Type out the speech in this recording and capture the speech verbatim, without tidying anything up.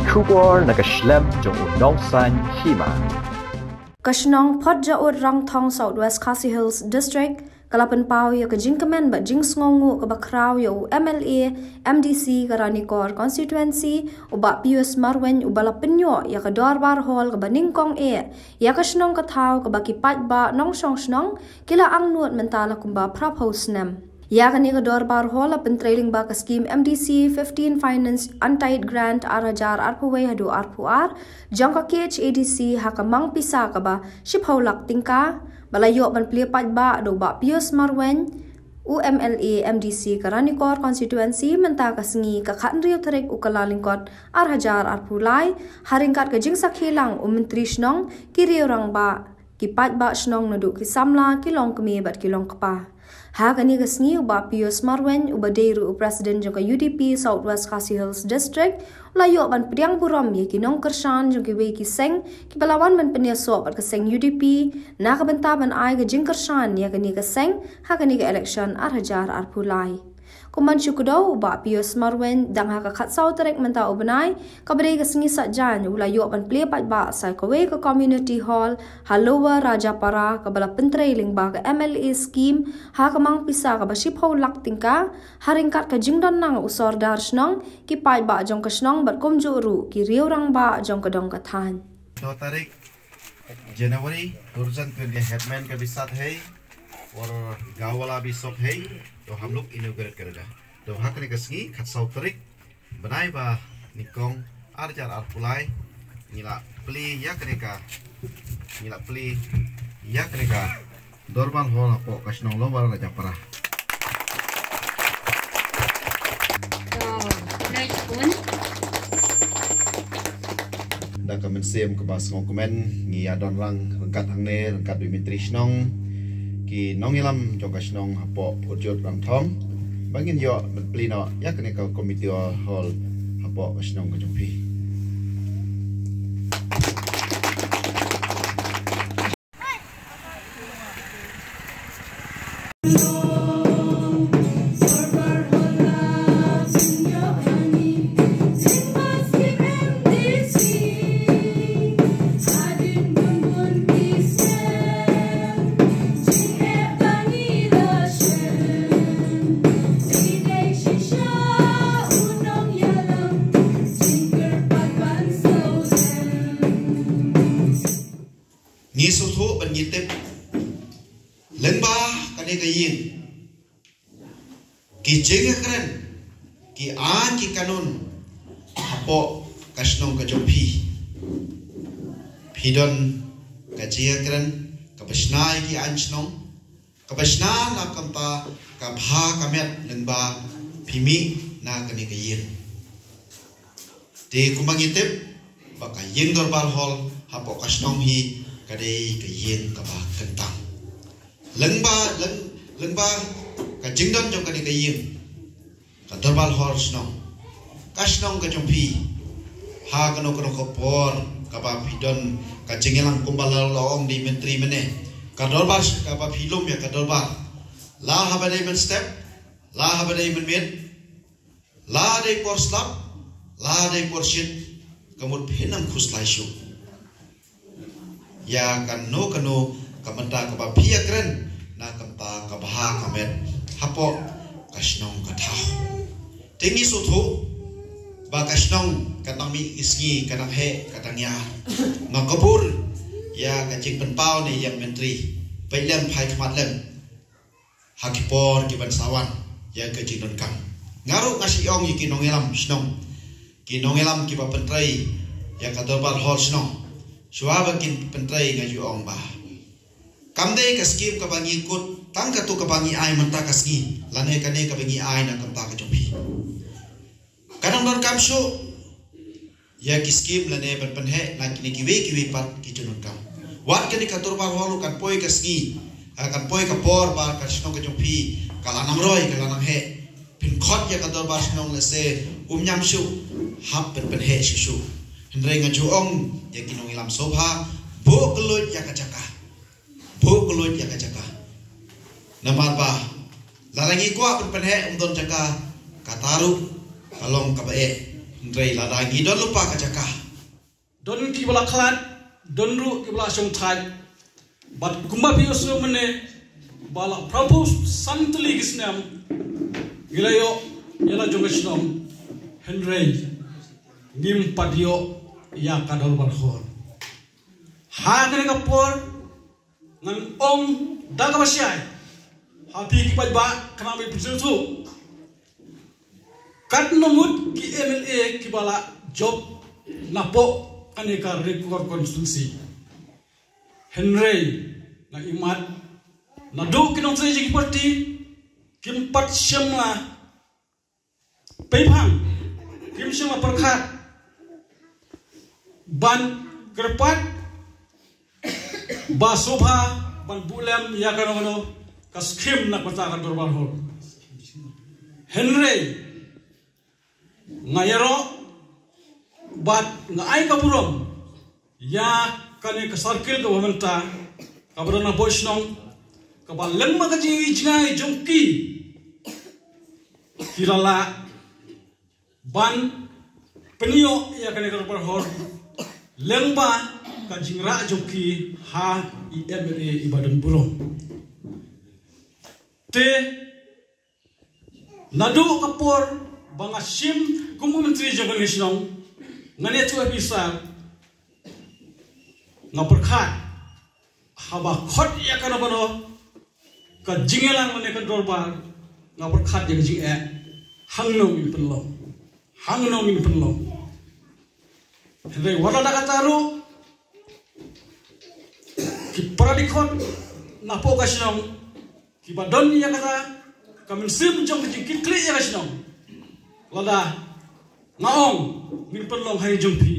Khubor na ka shlem jong u nongsan hima. Ka shnong Photjaud Rangthong, South West Khasi Hills District, ka la pynpaw ïa ka jingkmen bad jingsngewnguh kaba khraw ïa u M L A M D C ka Ranikor Constituency, u Bah Pius Marwein, uba la pynïoh ïa ka dorbar hall kaba nyngkong eh ïa ka shnong ka thaw kaba ki paidbah nongshong shnong ki la angnud mynta la kumba phraphew snem. Ïa kane ka dorbar hall la pyntrei lyngba ka skim M D C fifteen Finance Untied Grant ar hajar arphew wei haduh arphew ar jong ka K H A D C ha ka mang pisa kaba shiphew lak tyngka, ba la ïoh ban plie paidbah da u Bah Pius Marwein, u M L A M D C ka Ranikor Constituency, mynta ka sngi ka khathynriew tarik u Kyllalyngkot ar hajar arphew lai, ha ryngkat ka jingsakhi lang u Myntri Shnong, ki riew rangbah, ki paidbah shnong naduh ki samla, ki longkmie bad ki longkpa. Ha kane ka sngi u Bah Pius Marwein, uba dei ruh u President jong ka U D P South West Khasi Hills District, u la ïoh ban pdiang burom ïa ki nongkyrshan jong kiwei ki seng kiba la wan ban pynïasoh bad ka seng U D P na ka bynta ban ai ka jingkyrshan ïa kane ka seng ha kane ka election ar hajar arphew lai. Kumban shu kdew, u Bah Pius Marwein, dang ha ka khatsaw tarik mynta u bnai, kaba dei ka sngi Saitjaiñ, u la ïoh ban plie paidbah sa kawei ka community hall ha Lower Rajapara, kaba la pyntrei lyngba ka M L A scheme ha ka mang pisa kaba shiphew lak tyngka, ha ryngkat ka jingdon lang u sordar shnong, ki paidbah jong ka shnong bad kumjuh ruh ki riew rangbah jong ka dong ka thaiñ. दो तारीख जनवरी दो हज़ार बीस के हेडमैन का भी साथ है और गांव वाला भी सब है, तो हम लोग इनॉगरेट करेगा। तो hakane ka sngi khatsaw tarik bnai ba nyngkong ar hajar arphew lai, ngi la plie ïa kane ka, ngi la plie ïa kane ka dorbar hall hapoh ka shnong Lower Rajapara. Da ka mynsiem kaba sngewkmen, ngi ïa don lang ryngkat hangne, ryngkat u Myntri Shnong, ki nongïalam jong ka shnong hapoh Photjaud Rangthong, ba ngin ïoh ban plie noh ïa kane ka community hall hapoh ka shnong ka jong phi. Ngi sngewthuh ban ngi tip lyngba kane ka ïing, ki jingïakren, ki aiñ ki kanun hapoh ka shnong ka jong phi. Phi don ka jingïakren kaba shna ïa ki aiñ shnong, kaba shna na ka bynta ka bha ka met lyngba phi mih na kane ka ïing. Te kumba ngi tip ba ka ïing dorbar hall hapoh ka shnong hi ka dei ka ïing kaba kyntang. Lyngba, lyng, lyngba ka jingdon jong kane ka ïing, ka dorbar hall shnong, ka shnong ka jong phi, ha kano kano ka por kaba phi don ka jingïalang kumba la ong da i Myntri mynne, ka dorbar kaba phi lum ïa ka dorbar, la haba dei mynstep, la haba dei mynmiet, la dei por slap, la dei por shit, ka mut phin ym khuslai shuh ïa kano kano ka bynta kaba phi ïakren na ka bynta ka bha ka met hapoh ka shnong ka thaw. Te ngi sngewthuh ba ka shnong kan nang mih ki sngi, kan nang heh, kan nang ïar. Nga kyrpad ïa ka jingpynpaw na i Myntri, peit lem, phai khmat lem ha ki por kiban sa wan ïa ka jingdonkam. Nga ruh nga shu ong ïa ki nongïalam shnong, ki nongïalam kiba pyntrei ïa ka dorbar hall shnong, shuwa ba kin pyntrei nga ju ong ba kam dei ka skim kaba ngi kut tang katto kaba ngi ai mynta ka sngi, lane kane kaba ngi ai na ka bynta ka jong phi. Kan nang donkam shuh ïa ki skim lane ban pynheh na kine kiwei kiwei pat ki jingdonkam. Wat kane ka dorbar hall ruh kan poi ka sngi, ah, kan poi ka por ba ka shnong ka jong phi ka la nang roi, ka la nang heh. Phin khot ïa ka dorbar shnong lehse um ñiam shuh, hap ban pynheh shuh shuh. Hynrei nga ju ong ïa ki nongïalam sngewbha, buh kylluid ïa ka jaka. Buh kylluid ïa ka jaka. Namar ba lada ngi kwah ban pynheh um don jaka, kata ruh ka long kaba eh. Hynrei lada ngi don lypa ka jaka, don kiba la khlad, don ruh kiba la shongthait. Bad kumba phi ïohsngew mynne ba la propose san tylli ki snem, ngi la ïoh ïa la jong ka shnong. Hynrei ngim pat ïoh ïa ka dorbar hall. Ha kane ka por ngan ong da kaba shai ha phi ki paidbah, khnang ba phin sngewthuh. Katno ngut ki M L A kiba la jop napoh kane ka Ri Kor constituency? Hynrei nga ïohi naduh ki nongtrei jong ki party kim pat shym la peiphang, kim shym la pyrkhat ban kyrpad ba sngewbha ban buh lem ïa kano kano ka skhim na ka bynta ka dorbar hall. Hynrei nga ïaroh bad nga ai ka burom ïa kane ka circle kaba mynta, kaba don hapoh shnong, kaba lyngba ka jingjngai jong ki, ki la lah ban pynïoh ïa kane ka dorbar hall lyngba ka jingrah jong ki ha i M L A iba don burom. Te naduh ka por ba nga shim kum u myntri jong kane ka shnong, ngan ïathuh ïa phi sir, nga pyrkhat haba khot ïa kano kano ka jingïalang lane ka dorbar, nga pyrkhat ïa ka jingeh, hangno ngin pynlong, hangno ngin pynlong. Hynrei wat la da kata ruh, ki para dkhot napoh ka shnong kiba don ïa kata ka mynsiem jong ka jingkitkhlieh ïa ka shnong, lada nga ong ngin pynlong ha ïing jong phi,